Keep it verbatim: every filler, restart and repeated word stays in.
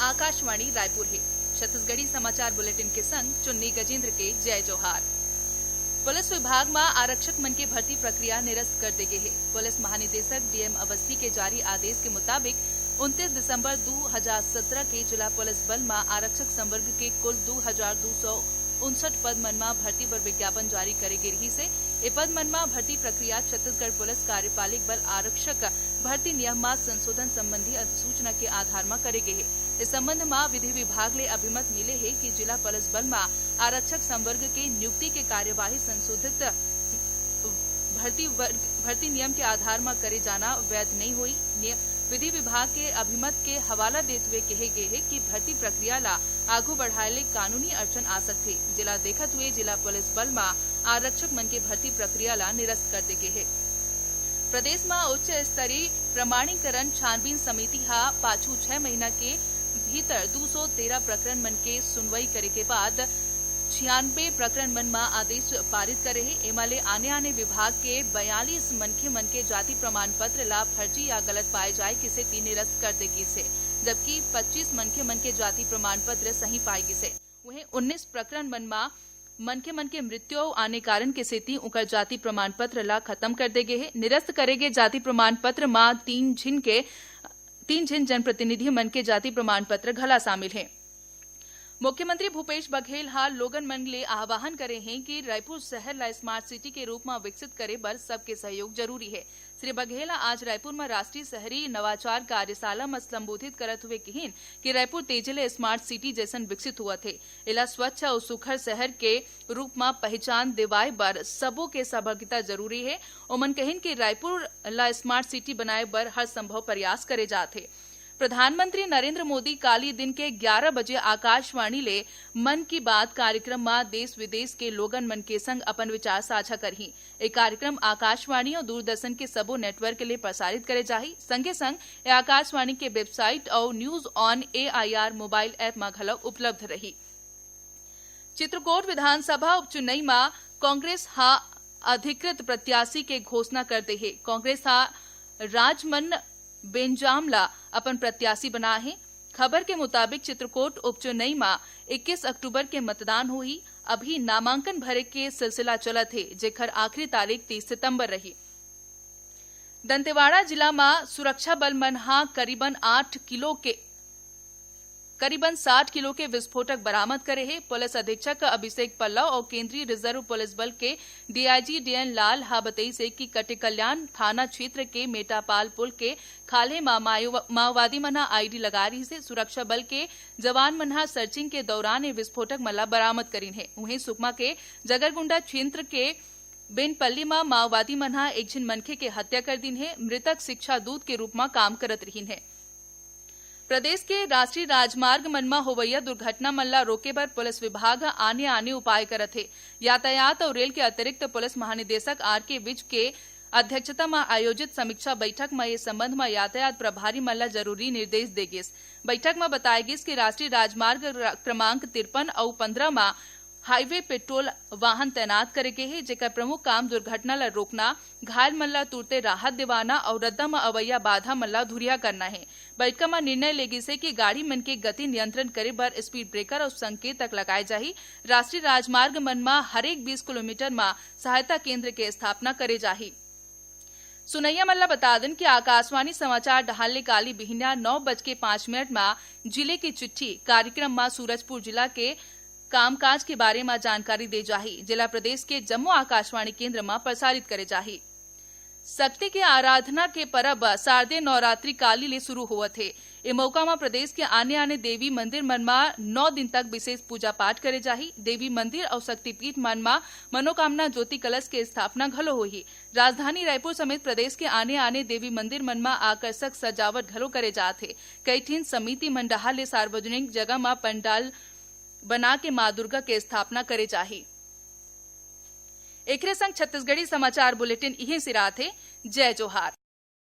आकाशवाणी रायपुर हे। छत्तीसगढ़ी समाचार बुलेटिन के संग चुन्नी गजेंद्र के जय जोहार। पुलिस विभाग म आरक्षक मन के भर्ती प्रक्रिया निरस्त कर दे गे हे। पुलिस महानिदेशक डीएम अवस्थी के जारी आदेश के मुताबिक उनतीस दिसंबर दू हजार सत्रह के जिला पुलिस बल म आरक्षक संवर्ग के कुल दू हजार दू सौ उनसठ पद मन म भर्ती बर विज्ञापन जारी करे गे रिहिस हे। ए पद मन म भर्ती प्रक्रिया छत्तीसगढ़ पुलिस कार्यपालिक बल आरक्षक भर्ती नियम म संशोधन संबंधी अधिसूचना के आधार म करे गे हे। इस संबंध म विधि विभाग ले अभिमत मिले हे कि जिला पुलिस बल म आरक्षक संवर्ग के नियुक्ति के कार्यवाही संशोधित भर्ती वर्ग, भर्ती नियम के आधार म करे जाना वैध नइ होई। निय-, विधि विभाग के अभिमत के हवाला देत हुए कहे गे हे कि भर्ती प्रक्रिया ला आघू बढ़ाए ले कानूनी अड़चन आ सकथे, जेला देखत हुए जिला पुलिस बल म आरक्षक मन के भर्ती प्रक्रिया ला निरस्त कर दे गे हे। प्रदेश म उच्च स्तरीय प्रमाणीकरण छानबीन समिति ह पाछू छह महीना के भीतर दू सौ तेरह प्रकरण मन के सुनवाई करे के बाद छियानबे प्रकरण मन म आदेश पारित करे हे। एमा ले आने-आने विभाग के बयालीस मनखे मन के जाति प्रमाण पत्र ला फर्जी या गलत पाए जाए के सेती निरस्त कर दे गिस हे, जबकि पच्चीस मनखे मन के जाति प्रमाण पत्र सही पाए गिस हे। उहें, उन्नीस प्रकरण मन म मनखे मन के मृत्यु अउ आने कारण के सेती उंकर जाति प्रमाण पत्र ला खत्म कर दे गे हे। निरस्त करे गे जाति प्रमाण पत्र म तीन झिन के, तीन झिन जनप्रतिनिधि मन के जाति प्रमाण पत्र घला शामिल हे। मुख्यमंत्री भूपेश बघेल ह लोगन मन ले आह्वान करे हे कि रायपुर शहर ला स्मार्ट सिटी के रूप म विकसित करे बर सबके सहयोग जरूरी हे। श्री बघेल ह आज रायपुर म राष्ट्रीय शहरी नवाचार कार्यशाला म संबोधित करत हुए किहिन कि रायपुर तेजी ले स्मार्ट सिटी जैसन विकसित होवत हे। एला स्वच्छ अउ सुघर शहर के रूप म पहचान दिवाए बर सबो के सहभागिता जरूरी हे। ओमन कहिन कि रायपुर ला स्मार्ट सिटी बनाए बर हर संभव प्रयास करे जात हे। प्रधानमंत्री नरेंद्र मोदी काली दिन के ग्यारह बजे आकाशवाणी ले मन की बात कार्यक्रम म देश विदेश के लोगन मन के संग अपन विचार साझा करही। ए कार्यक्रम आकाशवाणी अउ दूरदर्शन के सबो नेटवर्क ले प्रसारित करे जाही। संगे संग ए आकाशवाणी के वेबसाइट अउ News on A I R mobile app म घलो उपलब्ध रही। चित्रकोट विधानसभा उपचुनई म कांग्रेस ह अधिकृत प्रत्याशी के घोषणा कर दे हे। कांग्रेस ह राजमन बेंजाम ला अपन प्रत्याशी बना हे। खबर के मुताबिक चित्रकोट उपचुनई म इक्कीस अक्टूबर के मतदान होही। अभी नामांकन भरे के सिलसिला चलत हे, जेकर आखिरी तारीख तीस सितंबर रही। दंतेवाड़ा जिला म सुरक्षा बल मन ह करीबन आठ किलो के, करीबन साठ किलो के विस्फोटक बरामद करे हे। पुलिस अधीक्षक अभिषेक पल्लव अउ केंद्रीय रिजर्व पुलिस बल के डीआईजी डीएन लाल ह बतइस हे कि कटेकल्याण थाना क्षेत्र के मेटापाल पुल के खाल्हे म मायो-, माओवादी मन ह आईडी लगा रिहिस हे। सुरक्षा बल के जवान मन ह सर्चिंग के दौरान ए विस्फोटक मन ला बरामद करिन हे। उहें, सुकमा के जगरगुंडा क्षेत्र के बेनपल्ली म माओवादी मन ह एक झिन मनखे के हत्या कर दीन हे। मृतक शिक्षा दूत के रूप म काम करत रिहिन हे। प्रदेश के राष्ट्रीय राजमार्ग मन म होवइया दुर्घटना मन ला रोके बर पुलिस विभाग ह आने-आने उपाय करत हे। यातायात अउ रेल के अतिरिक्त पुलिस महानिदेशक आर के विज के अध्यक्षता म आयोजित समीक्षा बैठक म ए संबंध म यातायात प्रभारी मन ला जरूरी निर्देश दे गिस। बैठक म बताय गिस कि राष्ट्रीय राजमार्ग र-, क्रमांक तिरपन अउ पंद्रह म हाईवे पेट्रोल वाहन तैनात करे गे हे, जेकर प्रमुख काम दुर्घटना ल रोकना, घायल मन ल तुरते राहत दिवाना अउ रद्दा म अवइया बाधा मन ल धुरिहा करना हे। बैठका म निर्णय ले गिस हे कि गाड़ी मन के गति नियंत्रण करे बर स्पीड ब्रेकर अउ संकेतक लगाए जाही। राष्ट्रीय राजमार्ग मन म हरेक बीस किलोमीटर म सहायता केंद्र के स्थापना करे जाही। सुनइया मन ल बता देन कि आकाशवाणी समाचार डहार ले काली बिहनिया नौ बज के पाँच मिनट म जिले की चिट्ठी कार्यक्रम म सूरजपुर जिला के कामकाज के बारे म जानकारी दे जाही, जेला प्रदेश के जम्मो आकाशवाणी केंद्र म प्रसारित करे जाही। शक्ति के आराधना के परब शारदीय नवरात्रि काली ले शुरू होवत हे। ए मौका म प्रदेश के आने-आने देवी मंदिर मन म नौ दिन तक विशेष पूजा पाठ करे जाही। देवी मंदिर अउ शक्तिपीठ मन म मनोकामना ज्योति कलश के स्थापना घलो होही। राजधानी रायपुर समेत प्रदेश के आने-आने देवी मंदिर मन म आकर्षक सजावट घलो करे जात हे। कई ठिन समिति मन डहार ले सार्वजनिक जगह म पंडाल बना के मां दुर्गा के स्थापना करे जाही। एकरे संग छत्तीसगढ़ी समाचार बुलेटिन इहें सिरात हे। जय जोहार।